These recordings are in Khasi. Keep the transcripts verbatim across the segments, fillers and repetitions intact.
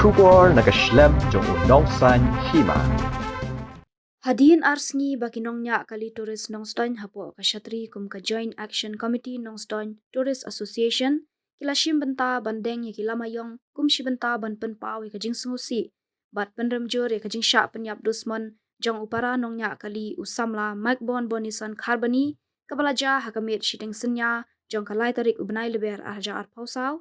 Khubor na ka shlem jong u nongsan hima. Hadien ar sngi ba ki nongñiah kali tourist Nongstoiñ hapoh ka shatri kum ka Joint Action Committee Nongstoiñ Tourist Association ki la shim bynta ban deng ïa ki lama ïong kum shi bynta ban pynpaw ïa ka jingsngewsih bad pynrem jur ïa ka jingshah pynïap dusmon jong u para nongñiah kali u samla Mike Bon Bonison Kharbani, kaba la jia ha ka miet shiteng synñia jong ka lai tarik u bnai Lber ar hajar arphew saw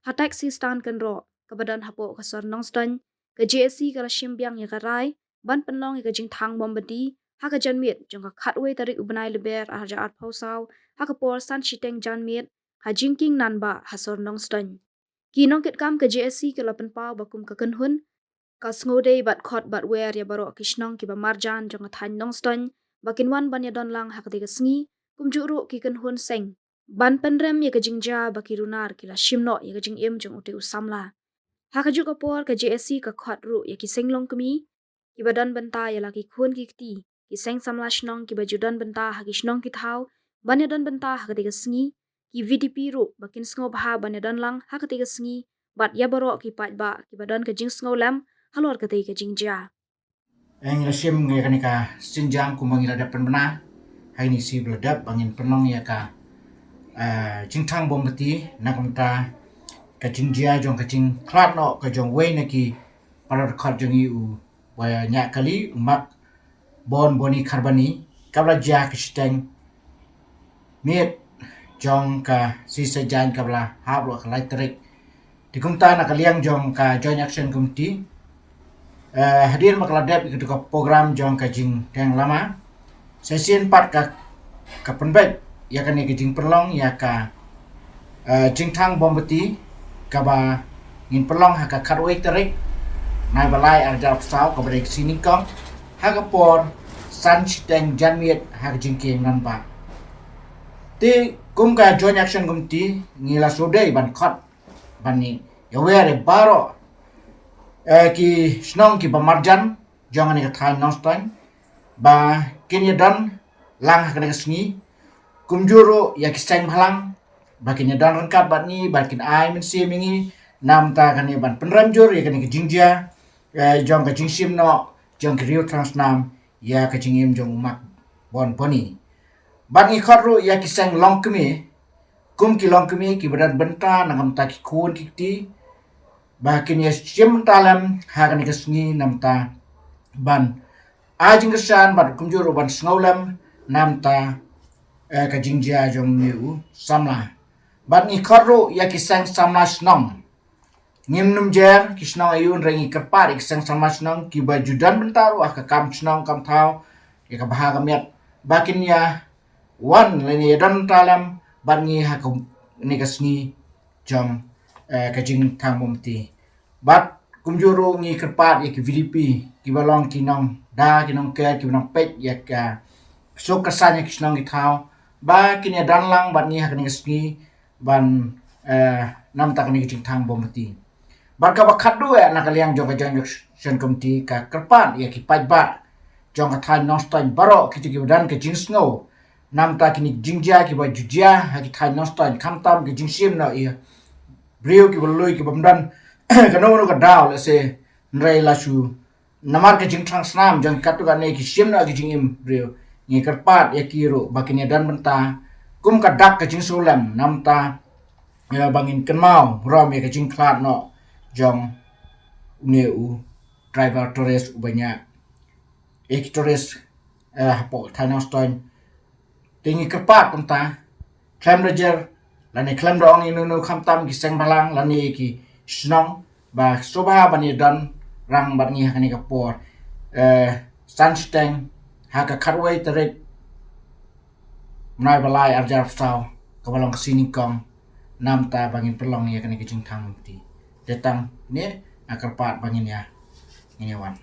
ha taxi stand kynroh kaba don hapoh ka sor Nongstoiñ. Ka J A C ka la shim biang ïa ka rai ban pynlong ïa ka jingthang mombati ha ka janmiet jong ka khatwei tarik u bnai Lber ar hajar arphew saw ha ka por san shiteng janmiet ha jingkieng nanbah ha sor Nongstoiñ. Ki nongkitkam ka J A C ki la pynpaw ba kum ka kynhun ka sngewdei bad khot bad wer ïa baroh ki shnong kiba marjan jong ka thaiñ Nongstoiñ ba kin wan ban ïadon lang ha katei ka sngi, kumjuh ruh ki kynhun seng ban pynrem ïa ka jingjia ba ki runar ki la shim noh ïa ka jingim jong utei u samla. Ha kajuh ka por ka J A C ka khot ruh ïa ki seng longkmie kiba don bynta ïa la ki khun ki kti, ki seng samla shnong kiba ju don bynta ha ki shnong ki thaw ban ïadon bynta ha katei ka sngi, ki V D P ruh ba kin sngewbha ban ïadon lang ha katei ka sngi bad ïa baroh ki paidbah kiba don ka jingsngewlem halor katei ka jingjia. Eng la shim ngi kane ka sinjang kumba ngi la dep pynbna ha ini si ba la dep ba ngin pynlong ïa ka, eh, jingthang mombati na ka bynta ka jingjia jong ka jingkhlad noh ka jong uwei na ki para dkhot jong ngi u ba ñiah kali u Mike Bon Boni Kharbani, kaba la jia ha ka shiteng miet jong ka sngi Saitjaiñ kaba la hap ruh ka lai tarik. Te kumta na ka liang jong ka Joint Action Committee, eh, hadien ba ka la dep ïa ka program jong ka jingdeng lama, sa shisien pat ka, ka pynbeit ïa kane ka jingpynlong ïa ka, eh, jingthang mombati kaba ngin pynlong ha ka khatwei tarik bnai ba lai ar hajar arphew saw kaba dei ka sngi nyngkong ha ka por san shiteng janmiet ha ka jingkieng nanbah. Te kum ka Joint Action Committee ngi la sngewdei ban khot ban ïawer ïa baroh, eh, ki shnong kiba marjan jong kane ka thaiñ Nongstoiñ ba kin ïadon lang ha kane ka sngi, kumjuh ruh ïa ki seng bhalang ba kin ïadon ryngkat bad ngi, ba kin ai mynsiem ïa ngi na ka bynta kane ban pynrem jur ïa kane ka jingjia, eh, jong ka jingshim noh jong ki riew thrang snam ïa ka jingim jong u Mike Bon Boni. Bad ngi khot ruh ïa ki seng longkmie, kum ki longkmie kiba don bynta na ka bynta ki khun ki kti, ba kin ïa shim bynta lem ha kane ka sngi na ka bynta ban ai jingkyrshan bad kumjuh ruh ban sngewlem na ka bynta, eh, ka jingjia jong une u samla. Bad ngi khot ruh ïa ki seng samla shnong. Ngim nym jer ki shnong aïu, hynrei ngi kyrpad ïa ki seng samla shnong kiba ju don bynta ruh ha ka kam shnong kam thaw, ïa ka bha ka miat, ba kin ïa wan lane ïadon bynta lem bad ngi ha kane ka sngi jong, eh, ka jingthang mombati. Bad kumjuh ruh ngi kyrpad ïa ki V D P kiba long ki nongda, ki nongker, kiba nongpeit ïa ka suk ka saiñ ïa ki shnong ki thaw, ba kin ïadon lang bad ngi ha kane ka sngi ban, eh, na ka bynta kane ka jingthang mombati. Bad kaba khatduh eh na ka liang jong ka Joint Action Committee ka kyrpad ïa ki paidbah jong ka thaiñ Nongstoiñ baroh kito kiba don ka jingsngew na ka bynta kine ki jingjia kiba ju jia ha ki thaiñ Nongstoiñ, khamtam ki jingshim noh ïa briew kiba lui kiba ym don kano kano ka daw lehse, hynrei la shu namar ka jingthrang snam jong ki katto katne ki shim noh ki jingim briew. Ngi kyrpad ïa ki ruh ba kin ïadon bynta kum ka dak ka jingsngewlem na ka bynta, eh, ba ngin kynmaw burom ïa ka jingkhlad noh jong une u driver tourist uba ñiah ïa ki tourist, eh, hapoh thaiñ Nongstoiñ. Te ngi kyrpad kumta, khlem da jer lane khlem da ong ïano ïano, khamtam ki seng bhalang lane ki shnong, ba sngewbha ban ïadon rang bad ngi ha kane ka por, eh, san shiteng ha ka khatwei tarik bnai ba lai ar hajar arphew saw kaba long ka sngi nyngkong, na ka bynta ba ngin pynlong ïa kane ka jingthang mombati. Te tang ne nga kyrpad ba ngin ïa, ngin ïa wan.